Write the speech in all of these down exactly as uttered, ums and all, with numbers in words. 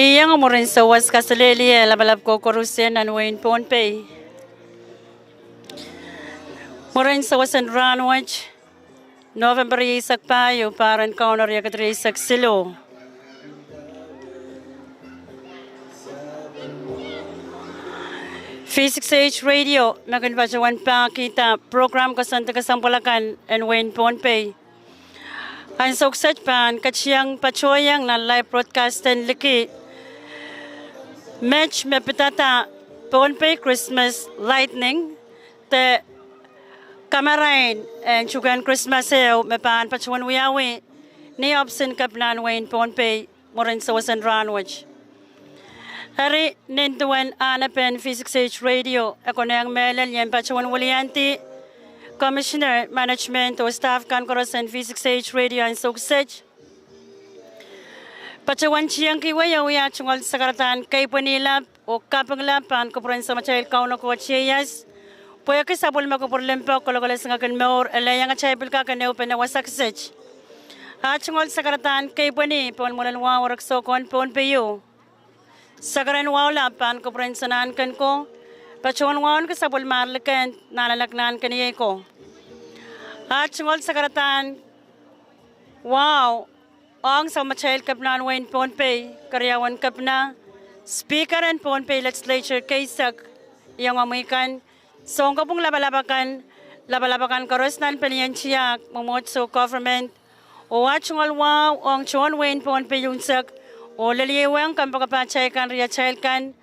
Iang mwurin sawas kaselehlie lapalap ko koarusie nan wehin Pohnpei. Mwurin sawas en rahnwet, November rieisek pahieu, pahr en Kauno riekid rieisek siluh. V six H Radio me kin patohwan pahkihda program koasoandi kesempwal akan en wehin Pohnpei. Ansou kiset pahn ketieng patohieng nan live broadcast en liki met me pidada Pohnpei Christmas Lightning, de kamarain en tuhkehn Krismas ehu me pahn patohwan wiawi ni opisin kepinahn wehin Pohnpei mwurin sawas en rahnwet. Eri nin duwen ahnepen V six H Radio, e konehng mehlel I en patohwan wiliandi Commissioner, management oh staff kan koaros en V six H Radio ansou kiset, patohwan tiengkihwei oh wia tungoal sakaradahn keipweni lap oh kaping lap pahn kupwuren Samatail Kauno Koht ieias, pwehki sapwellime kupwur limpoak, kolokoleseng kin mour, elehieng atail pil kak en ehupene wasa kiset. Ah tungoal sakaradahn keipweni pohn mwoalen wahu erekiso ko en Pohnpei ieu. Sakaradahn wahu lap pahn kupwuren Sanahnken ko, patohwan wauneki sapwellimar likend, nahnalek, nahnkeniei ko. Ah tungoal sakaradahn wahu ong Samatail Kepinahn wehin Pohnpei, keriaun kepina, Speaker en Pohnpei Legislature keisek, iengomwi kan, sounkopwung lapalap akan, lapalap akan koaros nan pelien tiahk, mwomwohdiso, government, oh ah tungoal wahu ong tohn wehin Pohnpei unsek, oh leliehiong kompoakepahtail kan, riatail kan,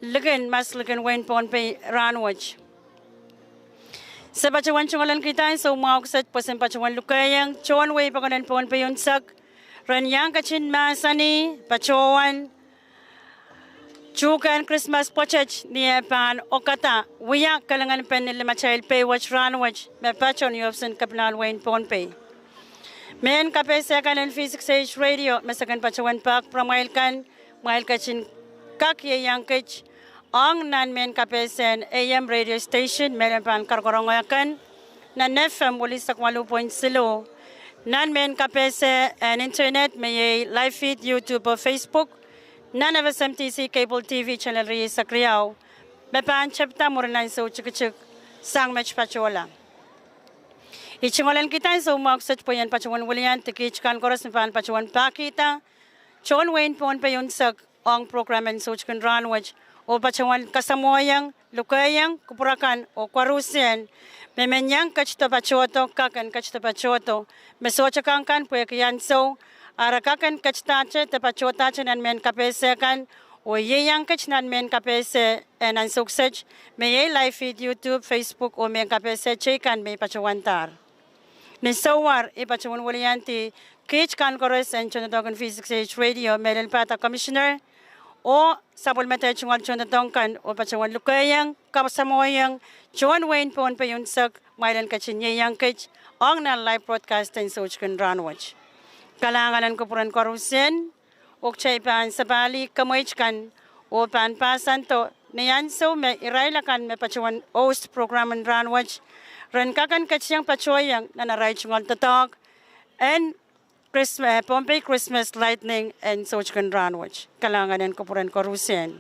likin mas likin wehin Pohnpei rahnwet. Se patohwan tungoal en kihda ansou mwahu kiset pwe sen patohwan lukehiong tohn wehi pokon en Pohnpei unsek, ren iang ketin mahsanih, patohwan tuhkehn Krismas pwoatet ni eh pahn okada wia kelingenpen limatail pei wet rahnwet me pato ni opisin kepinahn wehin Pohnpei. Mehn kapehse kan en V six H Radio me se kin patohwan pahkpwuramwail kan, mwail ketin kak ieiang kit ong nan mehn kapehsen AM radio station, mehlel pahn karakarahk kan nan FM welihsek waluh point siluh, nan mehn kapehse en internet me iei live feed, YouTube oh Facebook, nan FSMTC cable TV channel rieisek riau, me pahn tepda mwurin ansou tikitik sang met patohla. I tungoal en kihda ansou mwahu kiset pwe I en patohwan wiliandi kiht kan koaros me pahn patohwan pahkihda tohn wehin Pohnpei unsek ong program en soutik en rahnwet, oh patohwan kasamwohiong, lukehiong kupwur akan oh koarusie me men iang ketido patohdo, kak en ketido patohdo, me sohte kang kan pwehki ansou, ara kak en ketidahte de patohdahte nan mehn kapehse kan, oh ieiang kit nan mehn kapehse en ansou kiset, me iei live feed, YouTube, Facebook oh mehn kapehse teikan me I patohwandahr. Ni souwar I patohwan wiliandi kiht kan koaros en tohndoadoahk en V six H Radio, mehlel pahda Commissioner oh sapwellimatail tungoal tohndoadoahk kan, oh patohwan lukehiong, kasamwohiong tohn wehin Pohnpei unsek, mwail en ketin ieiang kit ong nan live broadcast en soutik en rahnwet. Kalahngan en kupwuren koarusie, oh kitail pahn sapahlih kemweit kan oh pahn pahsando ni ansou me irail akan me patohwan host program en rahnwet ren kak en ketiong patohiong nan arail tungoal doadoahk en Pohnpei Christmas Lightning en soutik en rahnwet. Kalahngan en kupwuren koarusie.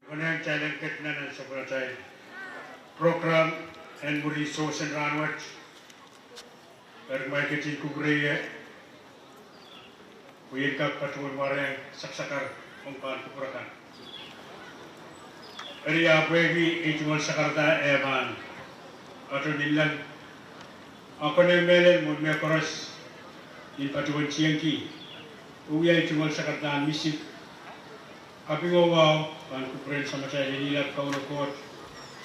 Konehng kitail en kepina nan sapwellimatail program en mwuri sewese en rahnwet. Eri ma I ketin kupwure ie, pwe I en kak patohwan warehng sakasakar ong pahn kupwure kan. Eri ahpw pwehki ei tungoal sakarada e pahn patoh ninleng, a konehng mehlel mwohn mehkoaros en patohwan tiengki, oh wia ei tungoal sakarada en misik. Kapinga wahu pahn kupwuren Samatail Lenihla Kauno Koht,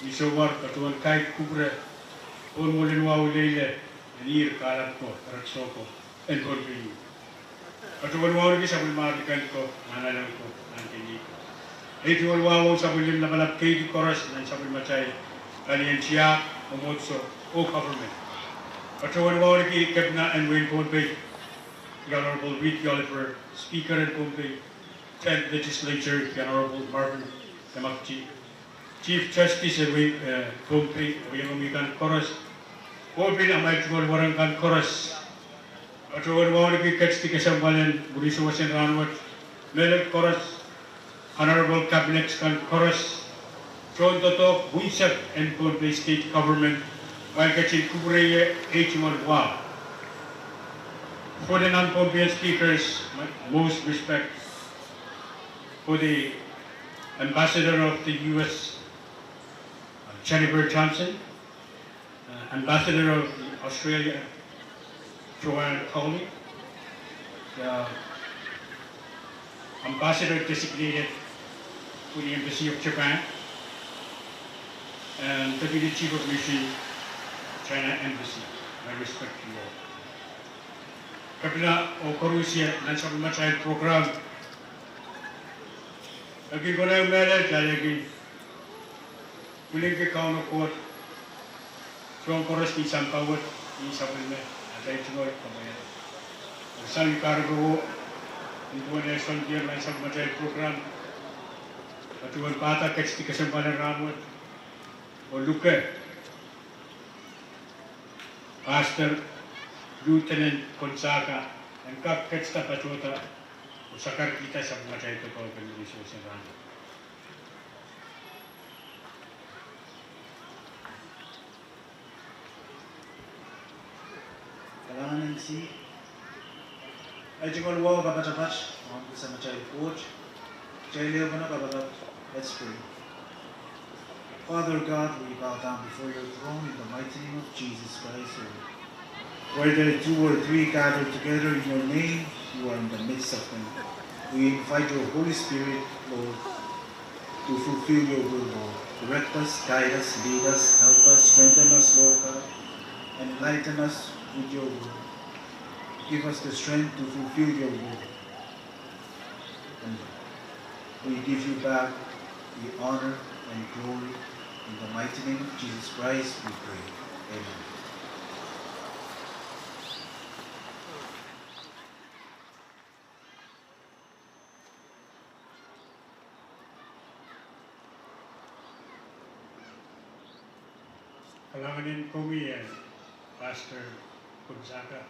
ni sohte patohwan kaidehn kupwure pohn mwoalen wahu leilei en ihr kahlap ko, erekiso ko en Pohnpei. Patohwan wauneki sapwellimomwi kan ko, nan elen ko, nan kei ko. Ei tungoal wahu sapwellimomwi lapalap keidi koaros nan sapwellimatail palien tiahk, mwomwohdiso, oh government. Patohwan wauneki kepina en wehin Pohnpei, the Honorable Reed Oliver, Speaker en Pohnpei Tenth Legislature, the Honorable Marvin Demakti, Chief Justice en wehin, eh, Pohnpei, oh iengomwi kan koaros, oh pil amwail tungoal wahnpoaron kan koaros. Patohwan wauneki ketidi kesempwal en mwuri sewese en rahnwet, mehlel koaros, Honorable Cabinet kan koaros, tohndoadoahk unsek en Pohnpei State Government, ma I ketin kupwure ie ei tungoal wahu. For the non-Pohnpeian speakers, my most respect for the Ambassador of the U S, uh, Jennifer Johnson, uh, Ambassador of Australia, Joanne Cowley, the Ambassador Designated for the Embassy of Japan, and Deputy Chief of Mission, China Embassy. My respect to you all. Kepina oh koarusie nan sapwellimatail program. Ekei konehng mehlel kitail kin pwilingki Kauno Koht, soahng koaros ni sampah wet, ni sapwellime, atail tungoal kapwaiada. Sang ni kahrepeo, ni duwen eh soangen nan sapwellimatail program, patohwan pahda ketidi kesempwal en rahnwet, oh luke Pastor Lieutenant Gonzaga en kak ketida patohda oh sakarkihda sapwellimatail doadoahk en mwuri sewese en rahnwet. Kalahngan en Sises, ei tungoal wahu kapatapat ong Samatail Koht. Kitail ehupene kapakap. Let's pray. Father God, we bow down before your throne in the mighty name of Jesus Christ, Lord. Where there are two or three gathered together in your name, you are in the midst of them. We invite your Holy Spirit, Lord, to fulfill your will, Lord. Direct us, guide us, lead us, help us, strengthen us, Lord God. Enlighten us with your word. Give us the strength to fulfill your will. And we give you back the honor and glory. In the mighty name of Jesus Christ, we pray. Amen. Kalahngan en komwi, eh, Pastor Gonzaga.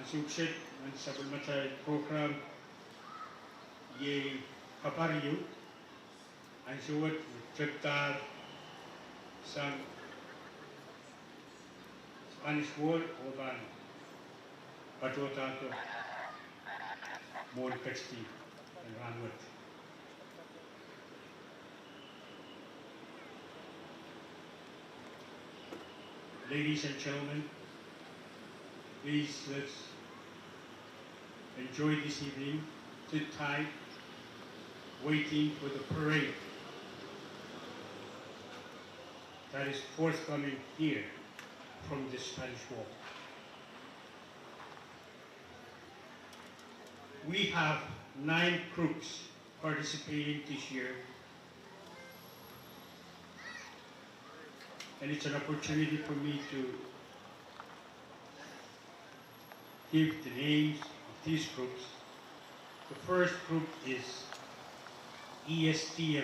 Ansou kiset nan sapwellimatail program, iei kabar ieu, ansou wet me tepdahr sang Spanish Wall oh pahn patohdahdo mwohn ketidi en rahnwet. Ladies and gentlemen, please, let's enjoy this evening, sit tight, waiting for the parade that is forthcoming here from the Spanish Wall. We have nine groups participating this year, and it's an opportunity for me to give the names of these groups. The first group is E S T M,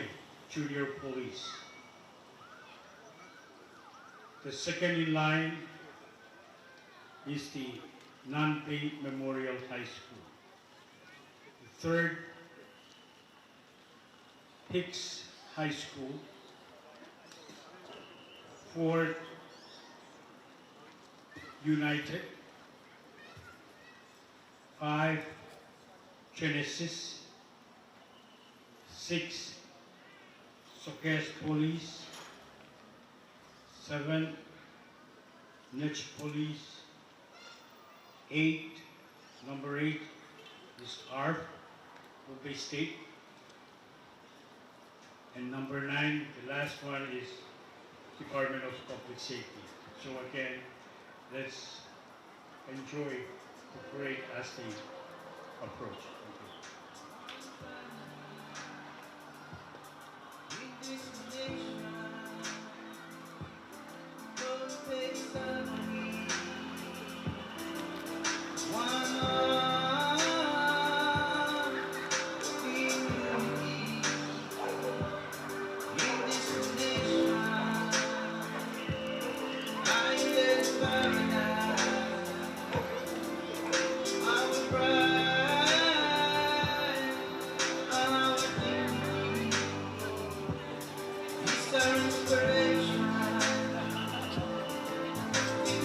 Junior Police. The second in line is the Nanpei Memorial High School. The third, Hicks High School. Fourth, United. Five, Genesis. Six, Sokehs Police. Seven, Nech Police. Eight, number eight is ARF, Pohnpei State. And number nine, the last one, is Department of Public Safety. So again, let's enjoy the parade as they approach.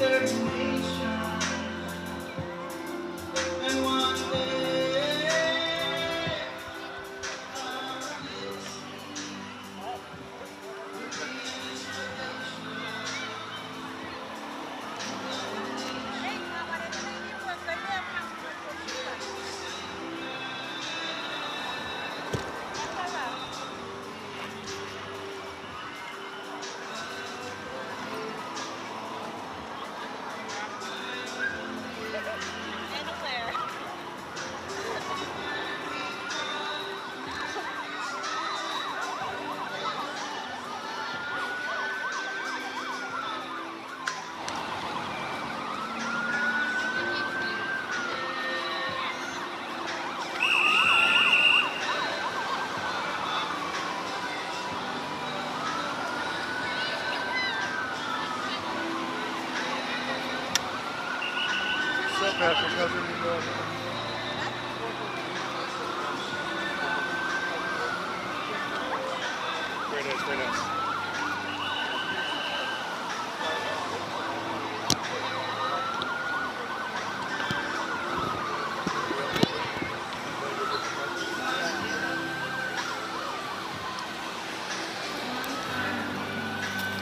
Thank you. Very nice, very nice.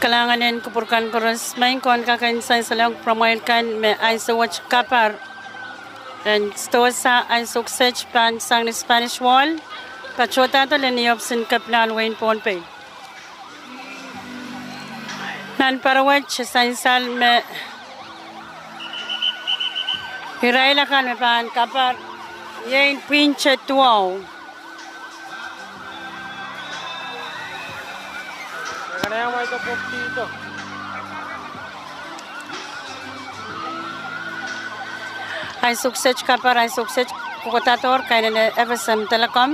Kalahngan en kupwur kan koaros, maing ko, en kak en sansal ong pwuromwail kan me ansou wet kabar en sdohsa ansou kiset pahn sang ni Spanish Wall, patohdahdo lel ni ohpis en kepina wehin Pohnpei. Nan pwurodo wet e sansal me irail akan me pahn kabar, iei pwihn te duwau. Ansou kiset kabar, ansou kiset kohkohdadohr kainene F S M Telecom.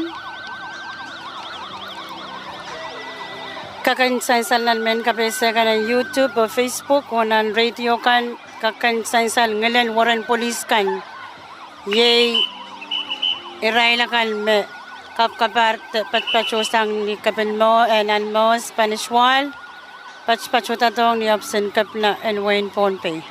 Kak en sansal nan mehn kapehse kan en YouTube oh Facebook oh nan radio kan, kak en sansal ngilen weren polis kan. Iei irail akan me kapkapahrda patpatohsang ni kepin mwo-, eh, nan mwo Spanish Wall, patpatohdadohng ni ohpis en kepina en wehin Pohnpei.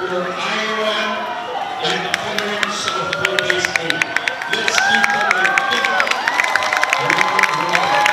Iowa and Clarence of Holy Spirit. Let's give them a big round of applause.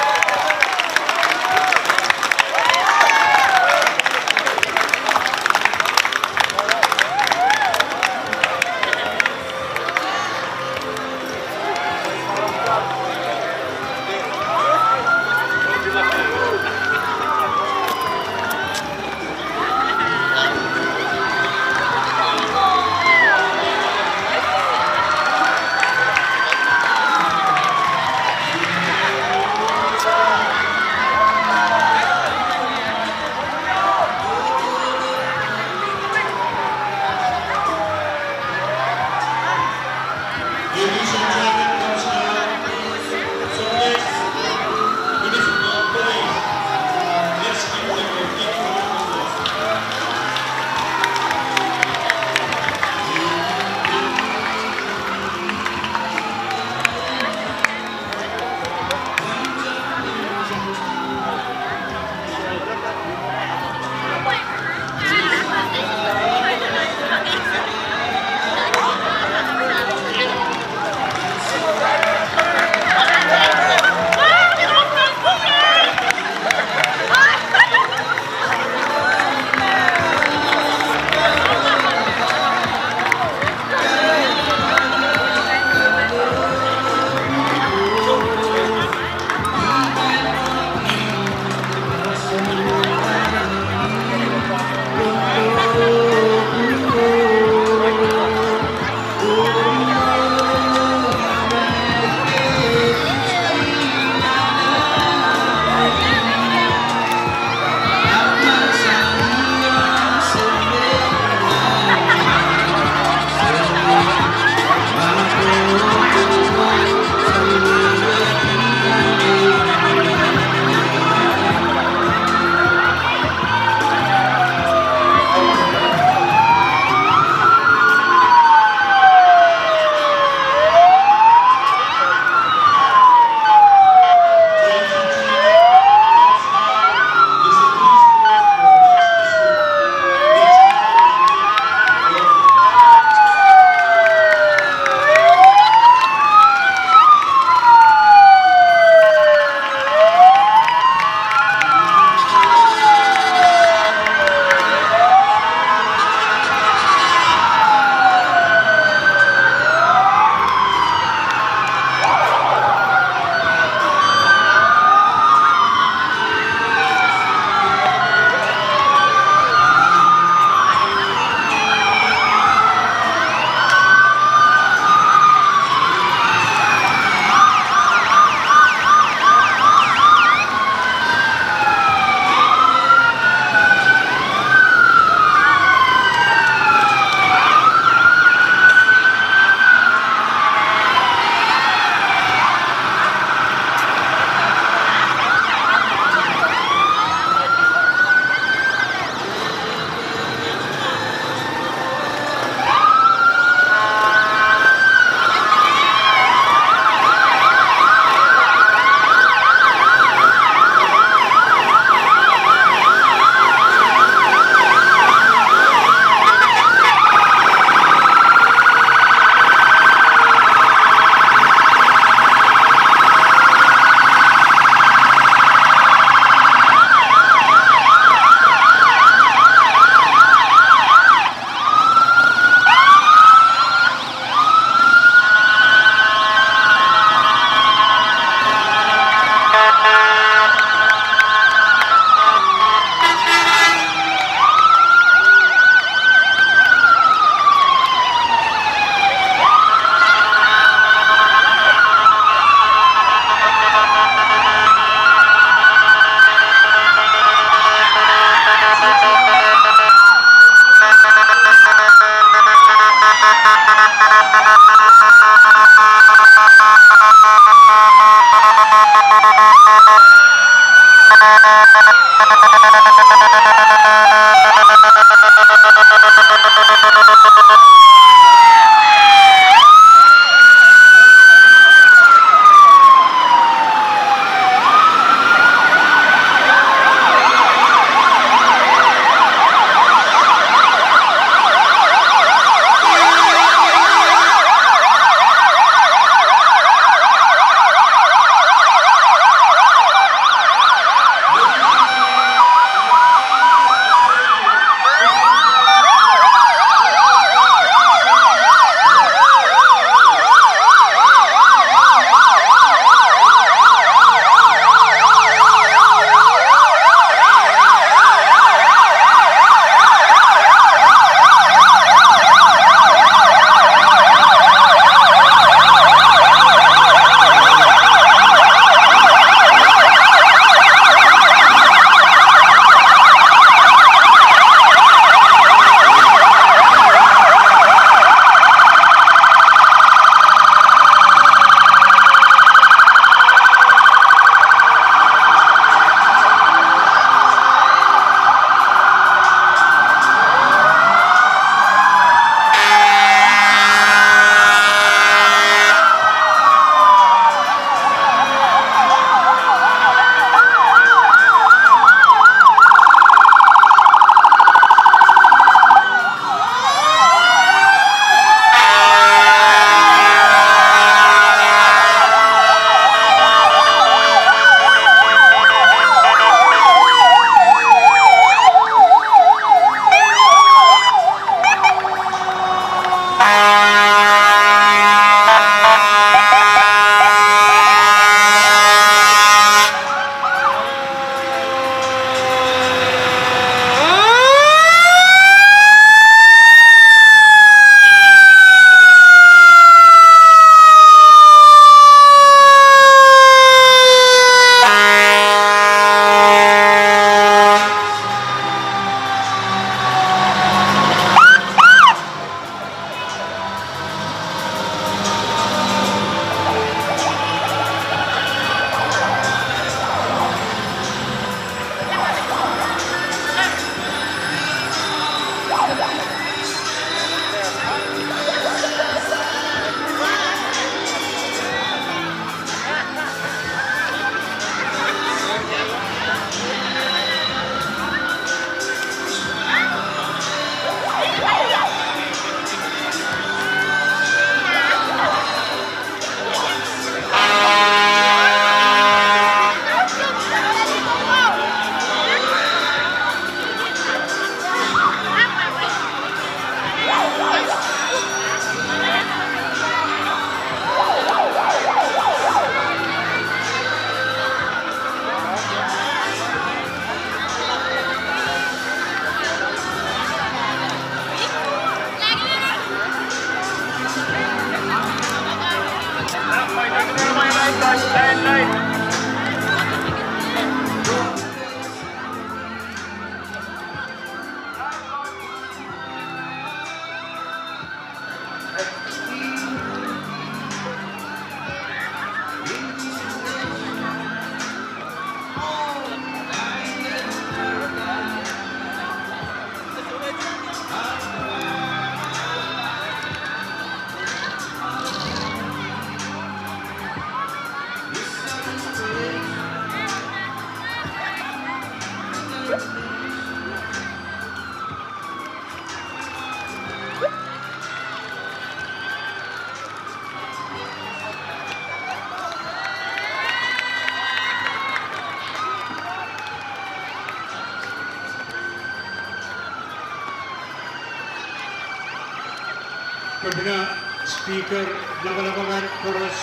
Kepina, Speaker, lapalap akan koaros,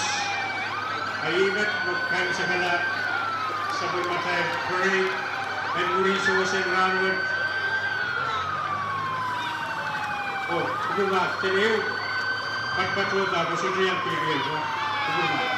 a iei met me kaimwisekala sapwellimatail parade en mwuri sewese en rahnwet. Oh, kupwurmahk, dene ehu patpatohda, koasoiaiong kilikiel ko. Kupwurmahk.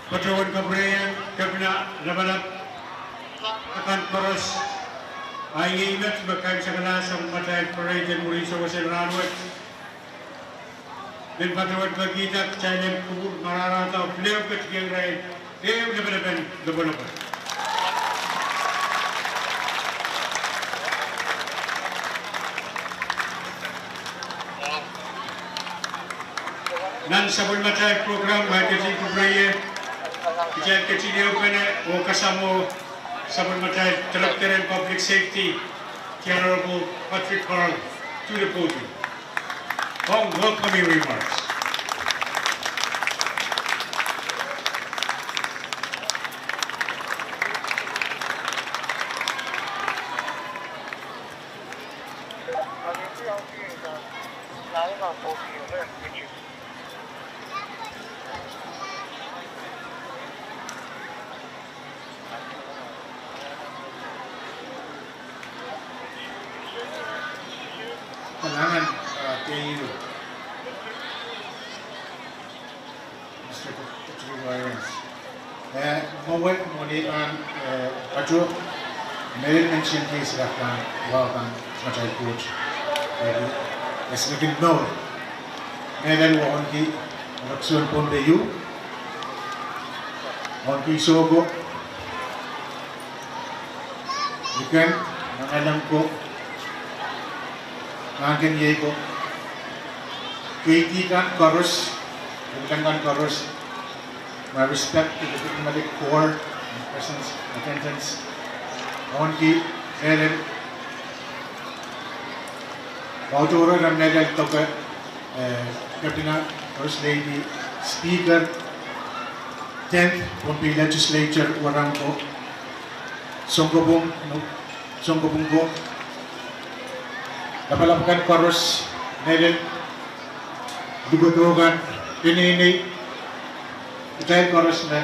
Patohwan kapwureiong Kepina lapalap akan koaros, a iei met me kaimwisekala sapwellimatail parade en mwuri sewese en rahnwet. Mehn patohwan pekihda, kitail en kupwur mararahda, pil ehu ketikihong irail ehu lepelepen lopwolopwe. Nan sapwellimatail program, ahi ketin kupwureiong, kitail ketin ehupene oh kasamwo sapwellimatail Director en Public Safety, the Honorable Patrick Carl, to the podium ong welcoming remarks. Kalahngan, ah, K U. Mister Patrick Lawrence. Eh, mwowe mwohni pahn, eh, patoh, mehlel mehn C N T S pahn, wa pahn, matail Koht. Eh, esingek en mour. Mehlel wauneki, election Pohnpei, wauneki sohko, liken, nangalek ko, mahkpen iei ko, keidi kan koaros, ketilong kan koaros, my respect to the diplomatic corps and presence, attendance, wauneki mehlel, wahu tohrohr nan mehlel doke, eh, Kepina, First Lady, Speaker, tenth Pohnpei Legislature, wahnpoaron ko, sounkopwung, sounkopwung ko, Lapalap kan koaros, mehlel lukodo kan, peneinei, kitail koaros me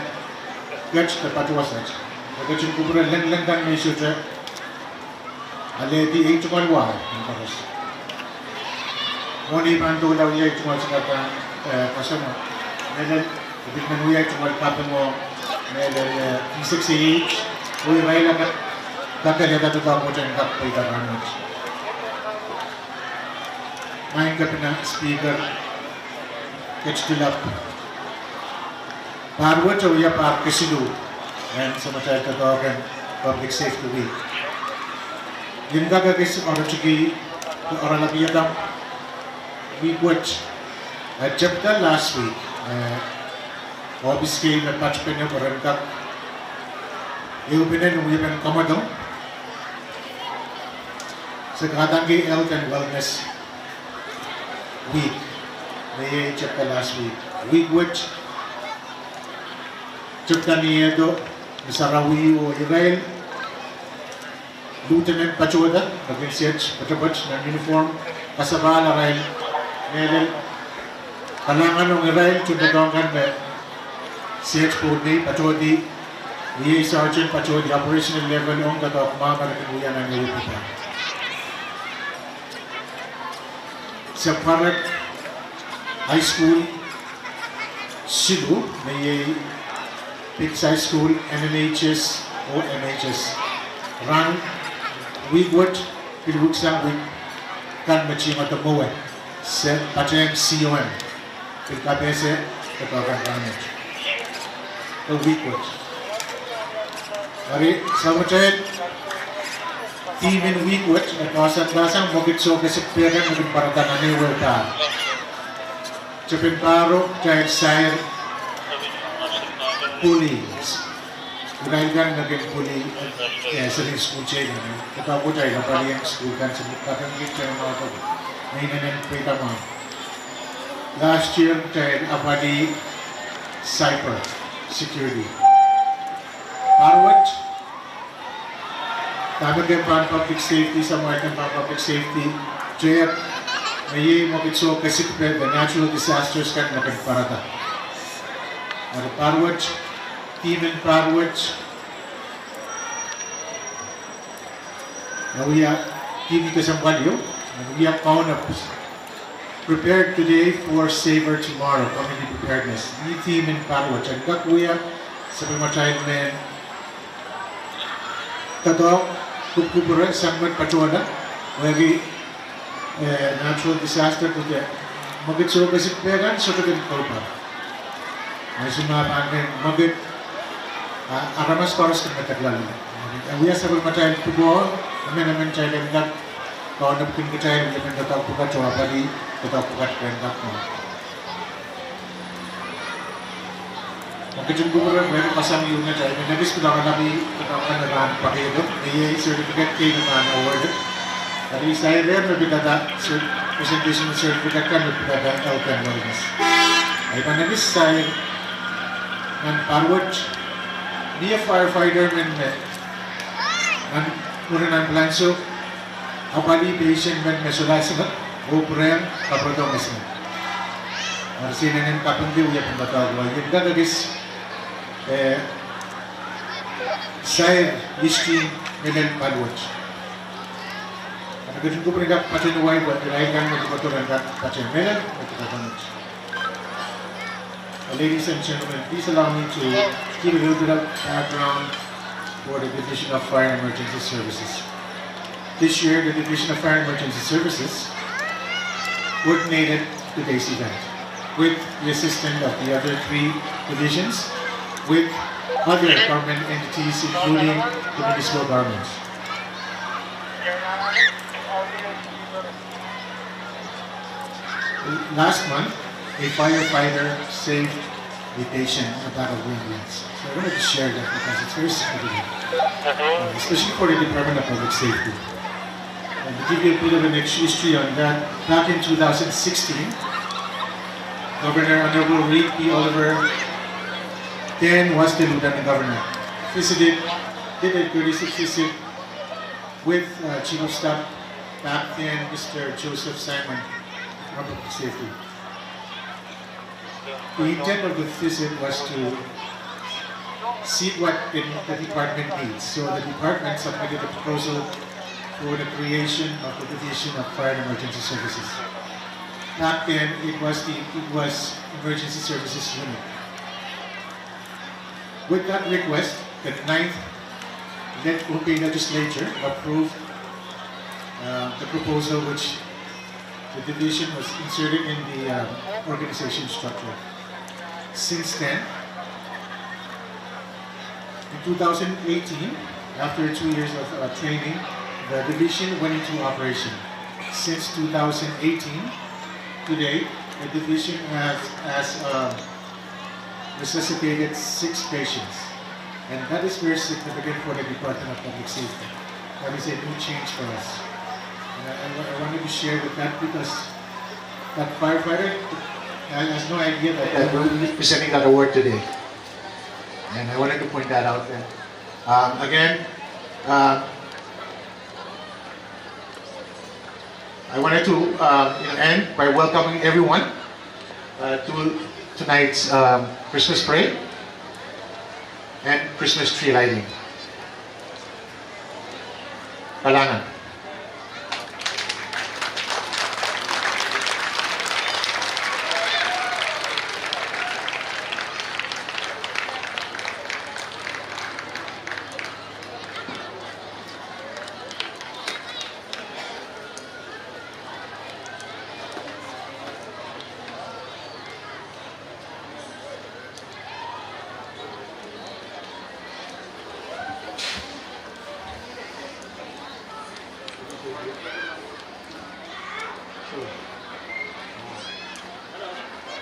ket de patohwaset, me ketin kupwure lengileng kan me I sohte alehdi, ei tungoal wa, koaros. Mwohn ei pahn doula wia ei tungoal sakadan, eh, kasama. Mehlel, I pil men wia ei tungoal kaping, mehlel, eh, D six A H, oh irail akan, kakehlaka doadoahk wet en kak pweida rahnwet. Maing Kepina, Speaker, Ketilap. Pahr wet e wia pahr kesiluh en samatail doadoahk en Public Safety Week. Limkak ekis oaraliki, oaralapihada wihk wet, eh, tepda last week, eh, ohpis kei me patpene pwe ren kak ehupene ni wiepen kamwadong. Se kadaniki Health and Wellness Week, me iei tepda last week. Wihk wet tepda ni ehdo, ni sarawi oh irail lieutenant patohda, me kin siet poatopoat nan uniform, kasapahl arail mehlel, kalahngan ong irail tohndoadoahk kan me siet pwoud nei patohdi, iei sergeant patohdi operational level ong doadoahk mwahu me re kin wia nan ehu pwukat. Se pwarek high school siluh, me iei Picts High School, M M H S oh M H S. Rahn wihk wet, pil wihksang wihk kan me tihongada mwowe, se patehng C O M. Pil kapehse doadoahk kan rahnwet, oh wihk wet. Eri samatail theme en wihk wet, e poahsoanpahsang mwekid soh kesikpeh kan me kin pwarada nan ehu pahr. Tepin pahro kitail sair bullies. Irail kan me kin bully, eh, seri school teina, kitail apwalih en school kan, se me kapehm kitail mwahu, me inenen pweida mwahu. Last year kitail apwalih cyber security. Pahr wet, dahme ke pahn public safety, samwalahn pahn public safety, teiek, me iei mwekid soh kesikpeh de natural disasters kan me kin pwarada. Eri pahr wet, theme en pahr wet, e wia theme kesempwal ieu, e wia kaunop. Prepare today for safer tomorrow, community preparedness. Ni theme en pahr wet, en kak wia sapwellimatail mehn doadoahk, kupwukupwure, sang met patohla, wehwehki, eh, natural disaster, duhke mwekid soh kesikpeh kan sohte kin koulpar. Ansou me pahn kin mwekid, ah, aramas koaros kin medek loale. E wia sapwellimatail pwukoa, emenemen kitail en kak kaunop kin kitail, emen doadoahk pwukat oh apwalih doadoahk pwukat kin kak mwahu. Ma ketin kupwure, me pasang ieu me kitail, me ekis pil oaralapih doadoahk kan me pahn pwakihdo, me iei certificate kei me pahn award. Eri sair ehr me pidada, cer-, presentation certificate kan me pidada health and wellness. Ahi pahn ekis sair nan pahr wet, mie firefighter men me nan mwurin ambulance o apwalih patient men me solahr singa oh pwurehng kapwuredo me singa. Eri se inenen kapingki wiepen doadoahk wai. Limkak ekis, eh, sair history mehlel pahr wet. Eri ketin kupwure kak patehng wai, pwe irail kan me lukodo ren kak patehng mehlel, me kak patehng. Ladies and gentlemen, please allow me to give a little bit of background for the Division of Fire and Emergency Services. This year, the Division of Fire and Emergency Services coordinated today's event with the assistance of the other three divisions, with other government entities, including the municipal governments. Last month, a firefighter saved a patient in the back of the ambulance. So I wanted to share that because it's very significant, uh, especially for the Department of Public Safety. And to give you a bit of an ex-, history on that, back in two thousand sixteen, Governor Honorable Reed P. Oliver then was the Lieutenant Governor, visited, did a courtesy visit with, uh, Chief of Staff Captain Mister Joseph Simon from Public Safety. The intent of the visit was to see what the, the department needs. So the department submitted a proposal for the creation of the Division of Fire and Emergency Services. Back then, it was the, it was Emergency Services Unit. With that request, the ninth Leg-, Pohnpei legislature approved, uh, the proposal, which the division was inserted in the, um, organization structure. Since then, in two thousand eighteen, after two years of, uh, training, the division went into operation. Since two thousand eighteen, today, the division has, has, uh, resuscitated six patients. And that is very significant for the Department of Public Safety. That is a new change for us. And I, I wa-, I wanted to share with that because that firefighter has, has no idea that, that we'll be presenting that award today. And I wanted to point that out there. Um, again, uh, I wanted to, uh, you know, end by welcoming everyone, uh, to tonight's, um, Christmas parade and Christmas tree lighting. Kalahngan.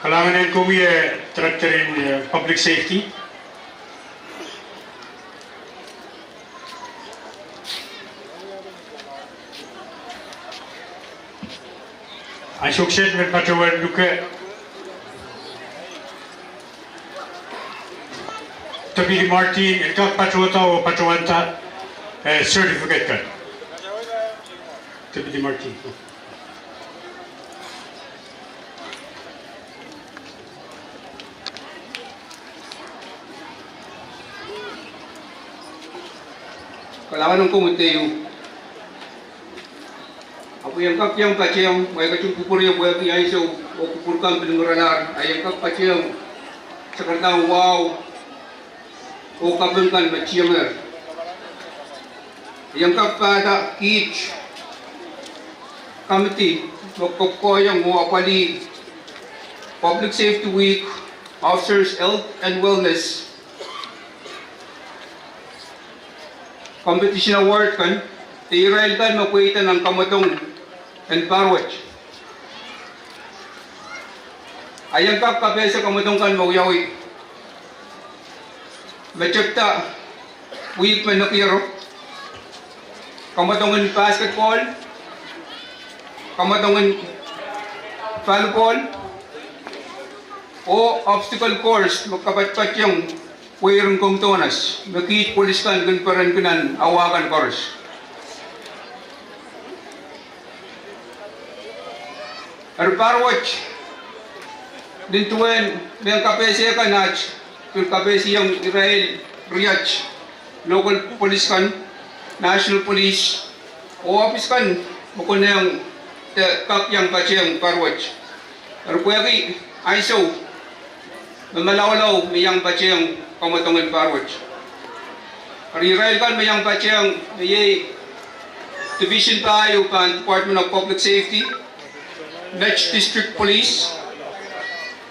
Kalahngan en komwi, eh, Director en, eh, Public Safety. Ansou kiset men patohwan luke Deputy Martin en kak patohda oh patohwanda, eh, certificate kan. Deputy Martin. Kalahngan en komwi teio. Ahpw I en kak iang patehng, mwein I ketin kupwur ie pwehki ansou oh kupwur kan pil nguralahr, I en kak patehng sakaradahn wahu oh kaping kan me tiengehr. I en kak pahda kiht committee me kokohkohieng oh apwalih Public Safety Week, Officers Health and Wellness Competition Award kan, de irail kan me pweida nan kamwadong en pahr wet. I en kak kapehse kamwadong kan me wiawi me tepda wihk me nekiero: kamwadong en basketball, kamwadong en volleyball, oh obstacle course me kapatpationg pweirin kongdohnas me kiht pwolis kan kin perenki nan awa kan koaros. Eri pahr wet, nin duwen mehn kapehse kan, aht pil kapehsehiong irail riat, local police kan, national police, oh ohpis kan me konehng de kak iang patehng pahr wet. Eri pwehki ansou me malaulau me iang patehng kamwadong en pahr wet, eri irail kan me iang patehng me iei division pahieu pahn Department of Public Safety, Mech District Police,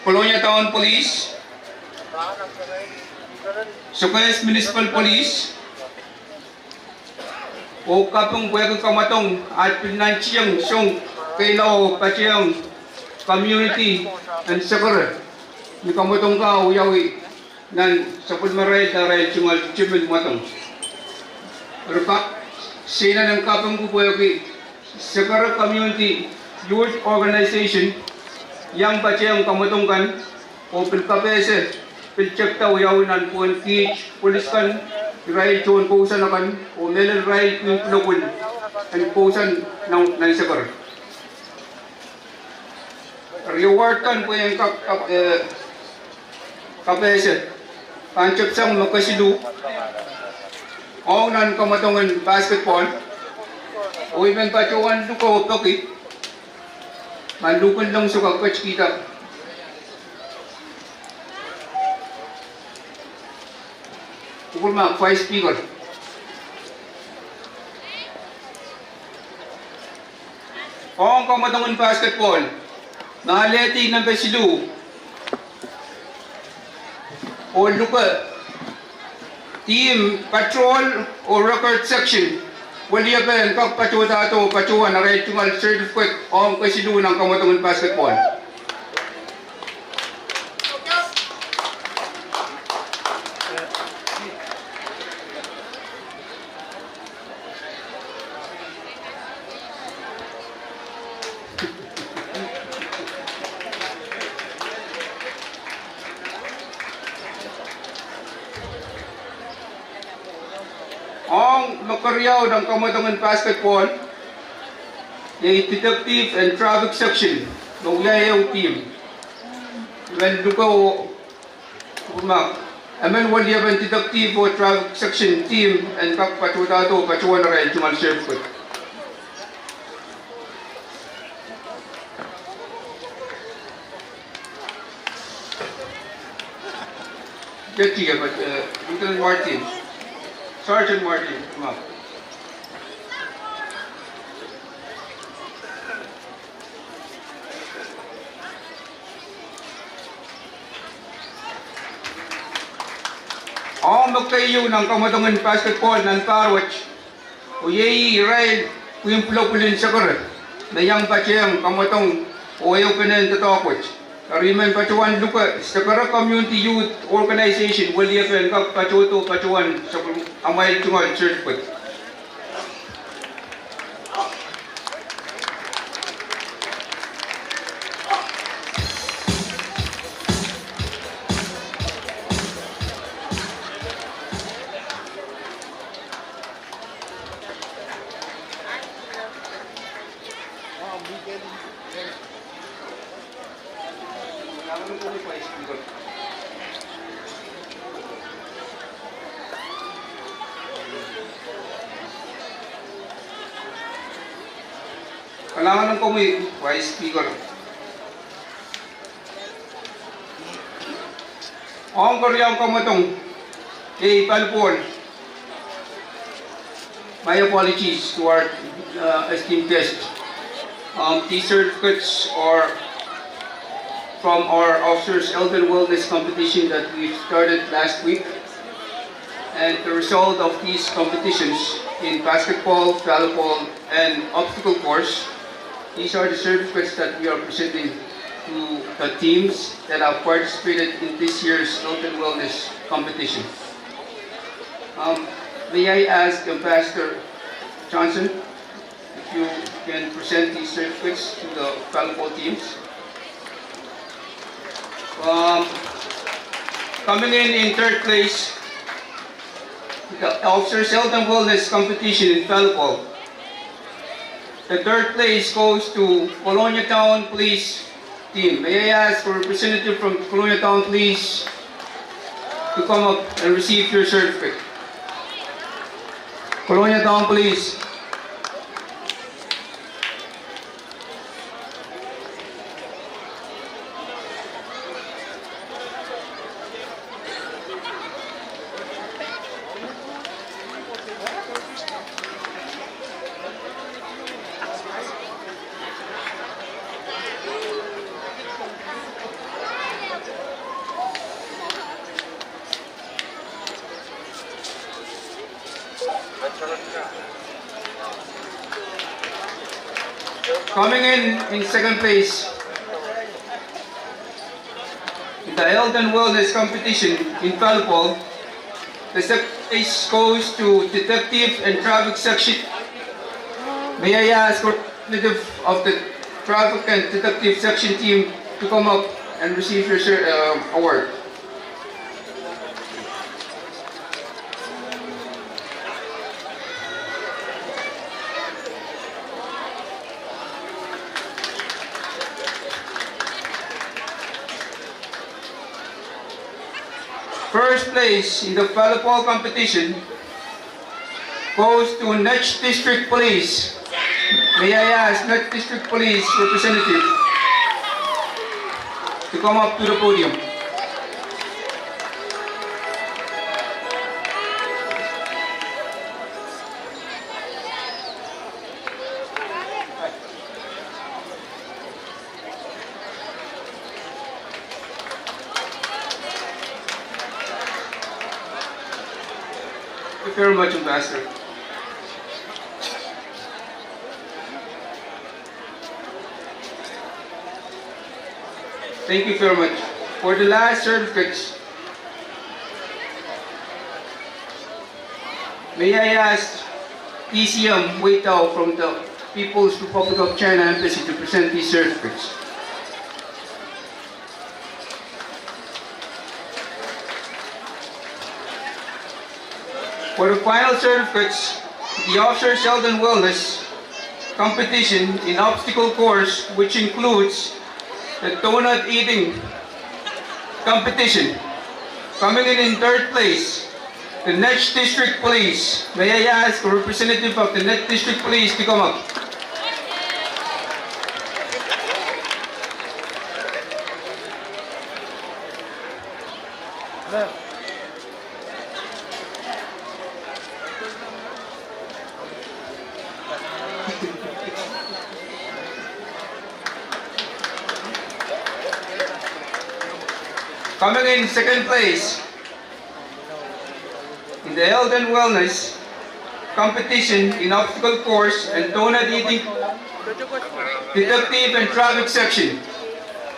Kolonia Town Police, Sokehs Municipal Police, oh kaping pwehki kamwadong, aht pil nantihong song keilao patehng community en Sekere ni kamwadong kan wiawi nan sapwellimarail, arail tungoal timin mwadong. Eri pa, Seinan en kapingki pwehki Sekere Community Youth Organization iang patehng kamwadong kan oh pil kapehse, pil tepda wiawi nan pwehn kiht pwolis kan, irail tohn kousoan akan oh mehlel irail pwihn pwulopwul. en kousoan nan, nan Seker. Eri award kan pwe en kak, kak, eh, kapehse pahn tepsang me kesiluh ong nan kamwadong en basketball, oh I men patohwan luke oh peki ma luhk en leng sohte ketikihda. Kupwurma Vice Speaker. Ong kamwadong en basketball, ma alehdi nempe siluh oh luke, team patrol oh record section, weliepe en kak patohdahdo patohwan arail tungoal certificate ong kesiluh nan kamwadong en basketball. Ong me keriau nan kamwadong en basketball, iei detective and traffic section, me wia ehu team. I men luke oh, ma, emen weliepen detective oh traffic section team en kak patohdahdo patohwan arail tungoal certificate. Deputy, eh, Lieutenant Martin, Sergeant Martin, ma. Ong me keieu nan kamwadong en basketball nan pahr wet, oh iei irail pwihn pwulopwul en Seker me iang patehng kamwadong oh ehupenen doadoahk wet. Eri I men patohwan luke Seker Community Youth Organization weliepe en kak patohdo patohwan sapwel amwail tungoal certificate. Kalahngan en komwi Vice Speaker. Ong keriau en kamwadong, iei palipaul. My apologies to our, uh, esteemed guest. Um, these certificates are from our officers' health and wellness competition that we started last week. And the result of these competitions in basketball, volleyball, and obstacle course, these are the certificates that we are presenting to the teams that have participated in this year's health and wellness competition. Um, may I ask Ambassador Johnson if you can present these certificates to the volleyball teams. Um, coming in in third place, the Officers Health and Wellness Competition in volleyball. The third place goes to Kolonia Town Police Team. May I ask for a representative from Kolonia Town Police to come up and receive your certificate? Kolonia Town Police. Coming in in second place in the health and wellness competition in volleyball, the second place goes to detective and traffic section. May I ask representative of the traffic and detective section team to come up and receive your cer-, uh, award. First place in the volleyball competition goes to Nett District Police. May I ask Nett District Police representative to come up to the podium. Thank you very much, Ambassador. Thank you very much. For the last certificates, may I ask E C M Wei Tao from the People's Republic of China Embassy to present these certificates. For the final certificates, the Officers' Health and Wellness competition in obstacle course, which includes the donut eating competition. Coming in in third place, the Nett District Police. May I ask a representative of the Nett District Police to come up. Coming in second place in the health and wellness competition in obstacle course and donut eating, detective and traffic section.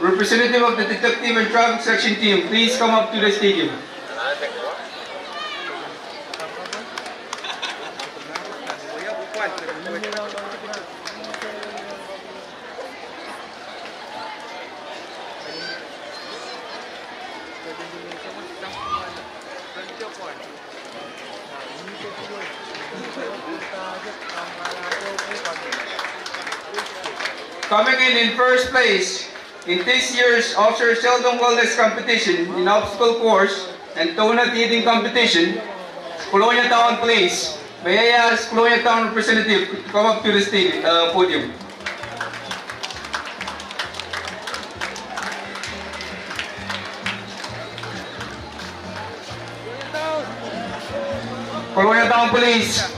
Representative of the detective and traffic section team, please come up to the stadium. Coming in in first place in this year's Officers' Health and Wellness competition in obstacle course and donut eating competition, Kolonia Town Police. May I ask Kolonia Town representative to come up to the stage, uh, podium. Kolonia Town Police.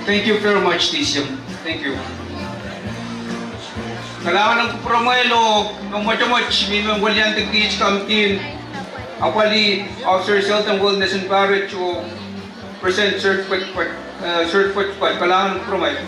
Thank you very much, T C M. Thank you. Kalahngan en kupwuramwail oh me mwotomwot me men weliandi kiht komiti en apwalih Officers' Health and Wellness en Paret oh present certificate, eh, certificate. Kalahngan en kupwuramwail.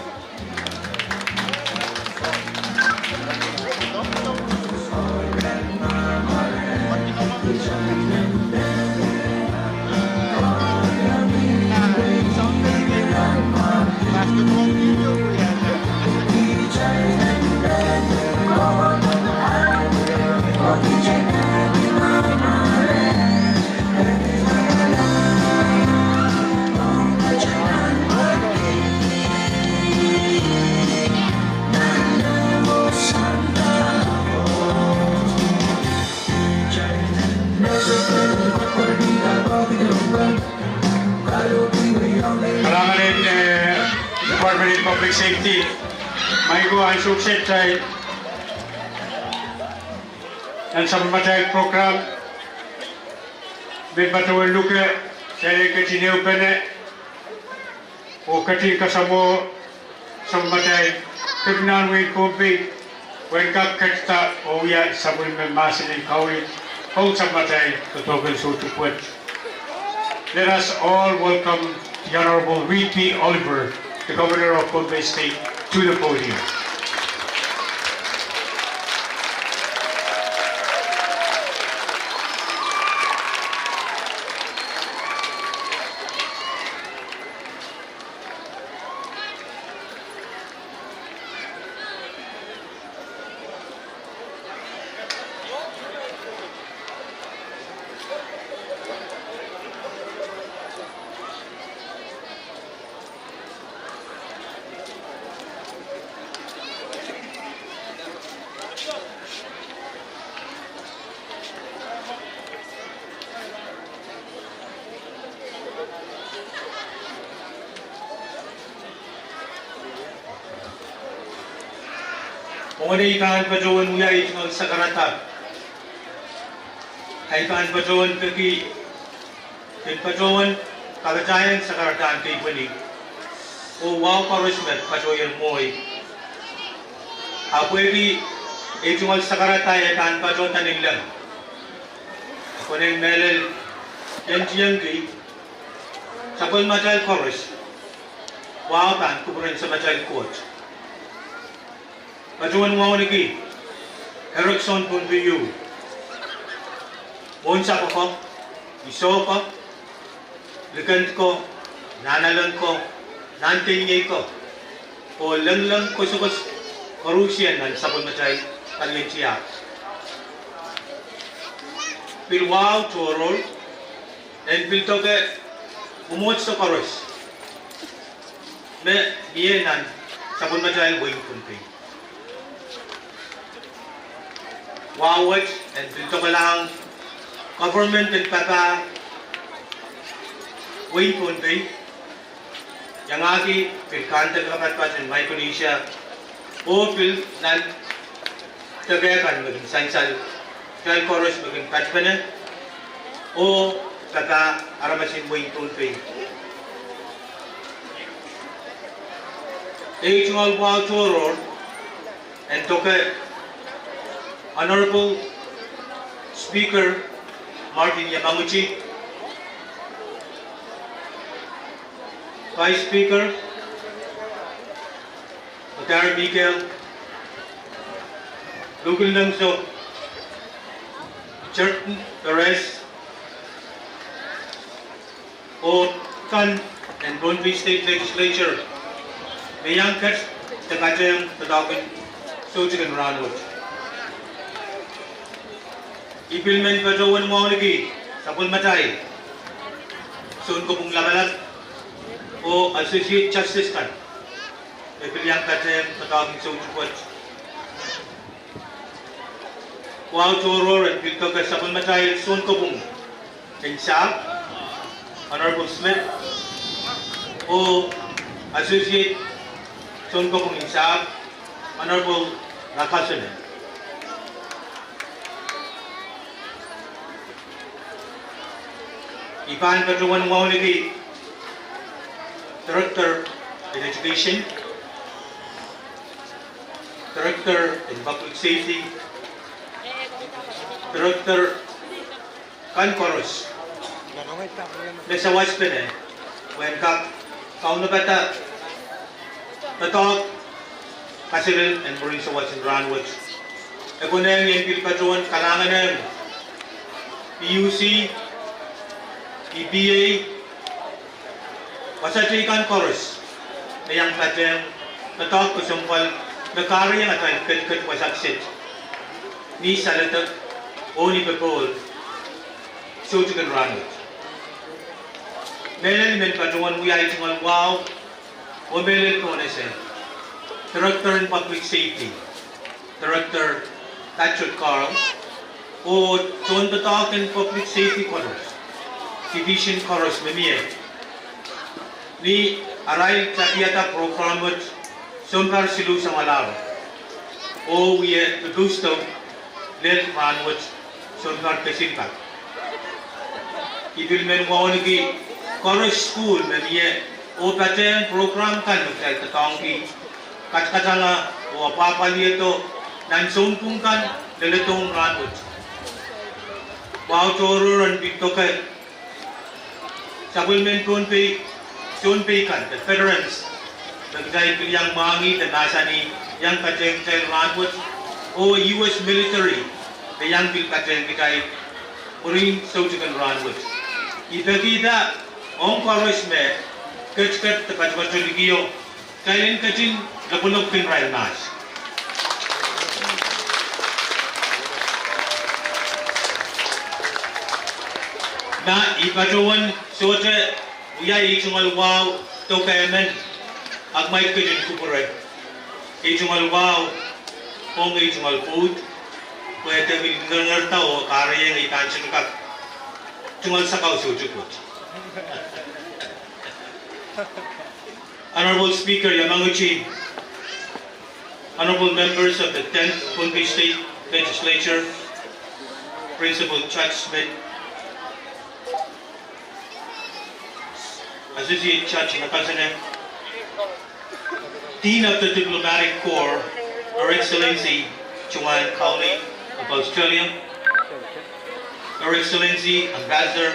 Kalahngan en, eh, Department of Public Safety, me ko ansou kitail nan sapwellimatail program, me patohwan luke, kitail en ketin ehupene oh ketin kasamwo sapwellimatail kepinahn wehin Pohnpei, pwehn kak ketida oh wia sapwellime mahsen en Kauno ong sapwellimatail doadoahk en soutuk wet. Let us all welcome the Honorable Reed P. Oliver, the Governor of Pohnpei State, to the podium. Mwomwen ei pahn patohwan wia ei tungoal sakarada, ei pahn patohwan peki, pil patohwan kapatahieng sakaradahn keipweni oh wahu koaros me patohier mwohi. Ahpw pwehki ei tungoal sakarada e pahn patohda ni leng, e konehng mehlel, ien tiengki sapwellimatail koaros, wahu pahn kupwuren Samatail Koht. Patohwan wauneki Erickson Pohnpei U, mwohnsapw ko, isoh ko, likend ko, nahnalek ko, nahnkeniei ko, oh lengleng kosokos koarusie nan sapwellimatail palien tiahk. Pil wahu tohrohr en pil doke mwomwohdiso koaros me mie nan sapwellimatail wehin Pohnpei. Wahu wet en pil dokelahng government en papah wehin Pohnpei, iangahki pil kahnde kapatpat en Micronesia, oh pil nan deke kan me kin sansal, kitail koaros me kin patpene oh papah aramasin wehin Pohnpei. Ei tungoal wahu tohrohr en doke Honorable Speaker Martin Yamaguchi, Vice Speaker Oter Miguel, Lukilnengso Jerton Perez, oh kan en Pohnpei State Legislature me iang ket de patehng doadoahk en soutik en rahnwet. I pil men patohwan wauneki sapwellimatail Sounkopwung Lapalap oh Associate Justice kan me pil iang patehng doadoahk en soutik wet. Wahu tohrohr en pil doke sapwellimatail Sounkopwung en Sahpw, Honorable Smith, oh Associate Sounkopwung en Sahpw, Honorable Nakasone. I pahn patohwan wauneki Director en Education, Director en Public Safety, Director kan koaros me sawaspene pwehn kak kaunopada doadoahk kaselel en mwurin sawas en rahnwet. E konehng I en pil patohwan kalahnganehng PUC, EPA, wasa teikan koaros me iang patehng doadoahk kesempwal me kahrehiong atail ketiket wasa kiset ni saledek oh ni popohl soutik en rahnwet. Mehlel I men patohwan wia ei tungoal wahu oh mehlel pohn ese Director en Public Safety, Director Patrick Carl, oh tohndoadoahk en Public Safety koaros, Division koaros me mie ni arail tapihada program wet sounpar siluh samwalahro oh wie pepeusto lel rahnwet sounpar kesin pak. I pil men wauneki koaros sukuhl me mie oh patehng program kan me kitail doadoahngki, katkatala oh apwahpwalihdo nan sounpwung kan leledohng rahnwet. Wahu tohrohr en pil doke sapwellimen Pohnpei, Pohnpei kan, the veterans me kitail pil iang mwahngih de mahsanih iang patehng kitail rahnwet, oh US military me iang pil patehng kitail mwurin soutik en rahnwet. I pekihda ong koaros me ketiket de patopato likio, kitail en ketin lokolok kin irail mahs. Ma I patohwan sohte wia ei tungoal wahu doke emen, ahpw ma I ketin kupwure, ei tungoal wahu ong ei tungoal pwoud, pwe e de pil ngerngerda oh kahrehiong ei pahn sohte kak tungoal sakau soutik wet. Honorable Speaker Yamaguchi, Honorable members of the tenth Pohnpei State Legislature, Principal Judge Smith, Associate Judge Nakasone, Dean of the Diplomatic Corps, Her Excellency Joanne Cowley of Australia, Her Excellency Ambassador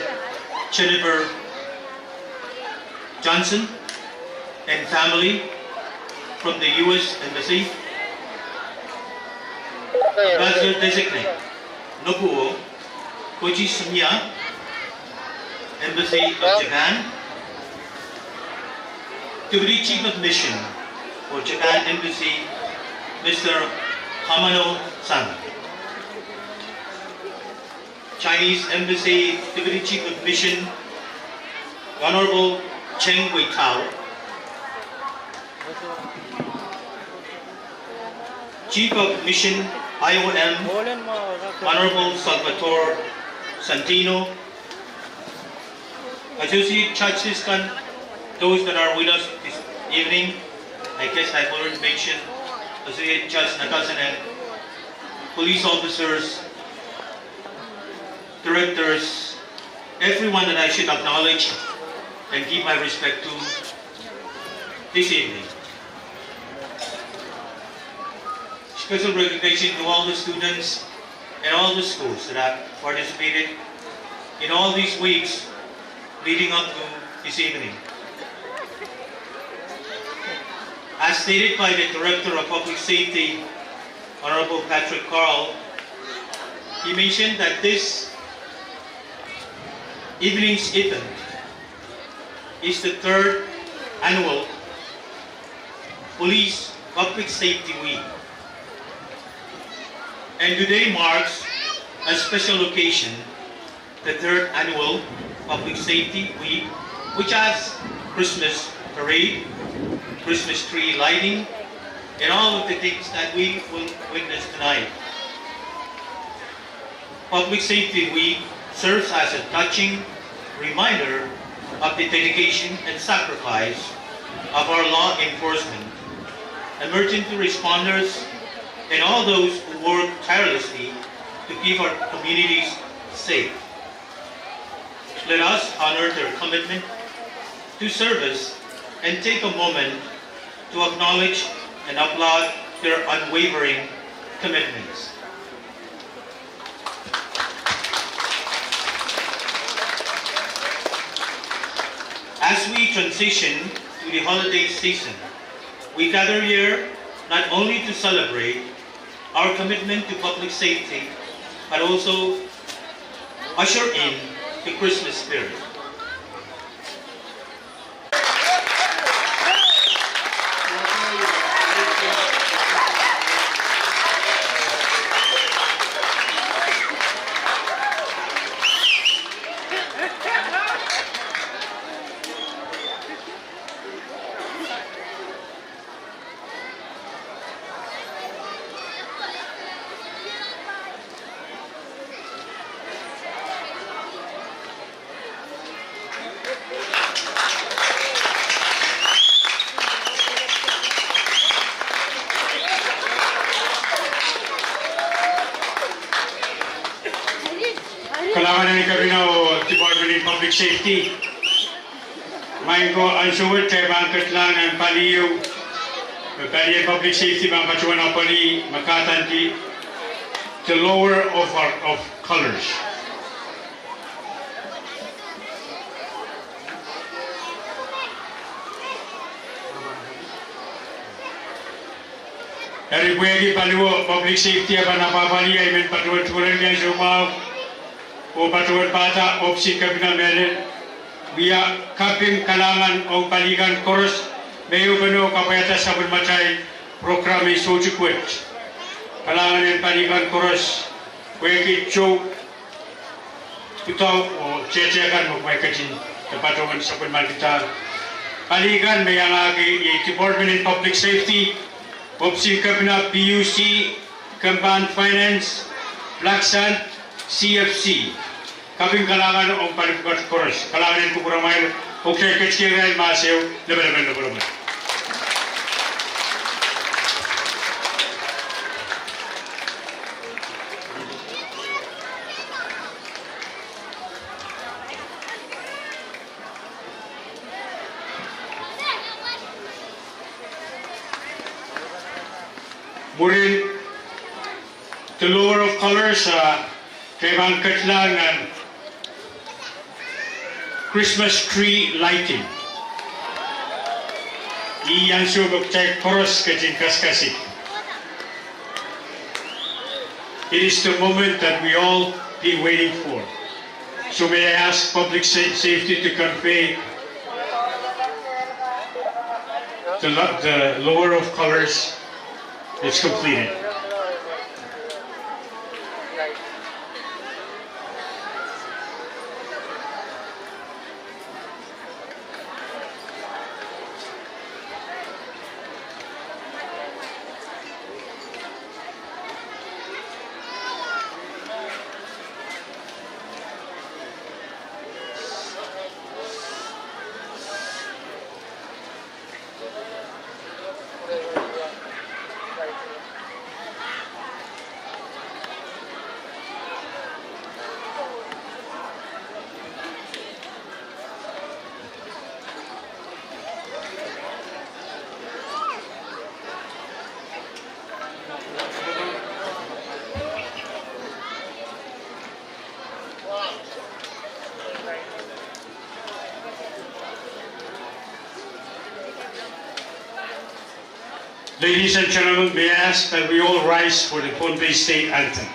Jennifer Johnson and family from the U S Embassy, Ambassador Designate Nobuo Koichi Sumiya, Embassy of Japan, Deputy Chief of Mission for Japan Embassy, Mister Hamano-san. Chinese Embassy Deputy Chief of Mission, Honorable Cheng Weitao. Chief of Mission I O M, Honorable Salvatore Santino. Associate Judge Siskan, those that are with us this evening, I guess I've already mentioned Associate Judge Nakasone, police officers, directors, everyone that I should acknowledge and give my respect to this evening. Special recognition to all the students and all the schools that have participated in all these weeks leading up to this evening. As stated by the Director of Public Safety, Honorable Patrick Carl, he mentioned that this evening's event is the third annual Police Public Safety Week. And today marks a special occasion, the third annual Public Safety Week, which has Christmas parade, Christmas tree lighting, and all of the things that we will witness tonight. Public Safety Week serves as a touching reminder of the dedication and sacrifice of our law enforcement, emergency responders, and all those who work tirelessly to keep our communities safe. Let us honor their commitment to service and take a moment to acknowledge and applaud their unwavering commitments. As we transition to the holiday season, we gather here not only to celebrate our commitment to public safety, but also usher in the Christmas spirit. Kalahngan en Kepina oh Department in Public Safety. Maing ko, ansou wet kitail pahn ketilahng nan pali ehu, me palien Public Safety pahn patohwan apwalih, me kahdaneki the lower of our, of colors. Eri pwehki paliwar Public Safety e pahn apwalih, I men patohwan tukulen ansou mwahu oh patohwan pahda ohpis en Kepina mehlel, wia kaping kalahngan ong pali kan koaros me ehupene oh kapwaiada sapwellimatail program en soutik wet. Kalahngan en pali kan koaros, pwehki tou, pwudohu oh tehtehkan me kumwail ketin patohwan sapwellimanikihda. Pali kan me iangahki iei Department in Public Safety, ohpis en Kepina, P U C, Kempahn Finance, Black Sand, C F C. Kaping kalahngan ong pali pwukat koaros. Kalahngan en kupwuramwail, oh kitail ketikihong irail mahs ehu, lepelepen lopwelopwel. Mwurin, the lower of colors, ah, ke pahn ketlahng nan Christmas tree lighting. Ih ansou me kitail koaros ketin kasikasik. It is the moment that we all been waiting for. So may I ask public sa-, safety to convey the lo-, the lower of colors. It's completed. Ladies and gentlemen, may I ask that we all rise for the Pohnpei State Anthem.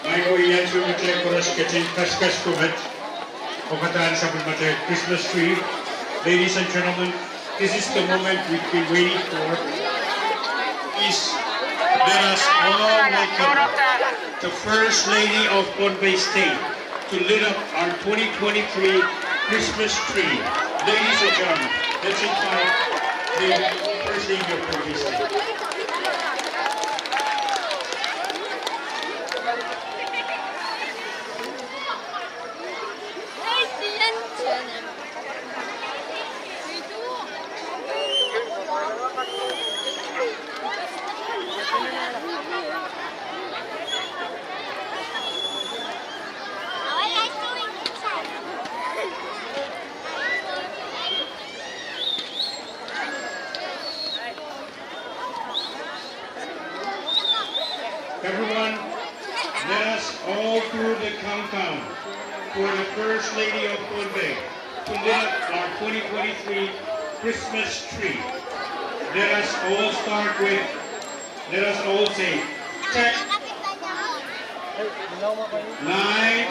Mie ko, ih ansou me kitail koaros ketin kasikasik met. Oh kadan sapwellimatail Christmas tree. Ladies and gentlemen, this is the moment we've been waiting for. Please let us all welcome the First Lady of Pohnpei State to lit up our twenty twenty-three Christmas tree. Ladies and gentlemen, let's invite the First Lady of Pohnpei State. Everyone, let us all do the countdown for the First Lady of Pohnpei to light up our twenty twenty-three Christmas tree. Let us all start with, let us all say, ten, nine,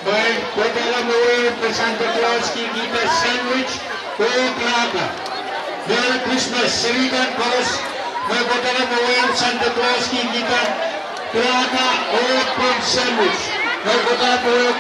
Baie kohdahla mwowe me Santa Claus kihkihda sandwich oh kilahka. Merry Christmas, seri kan koaros. Baie kohdahla mwowe Santa Claus kihkihda kilahka oh pwung sandwich. Baie kohdahla mwowe.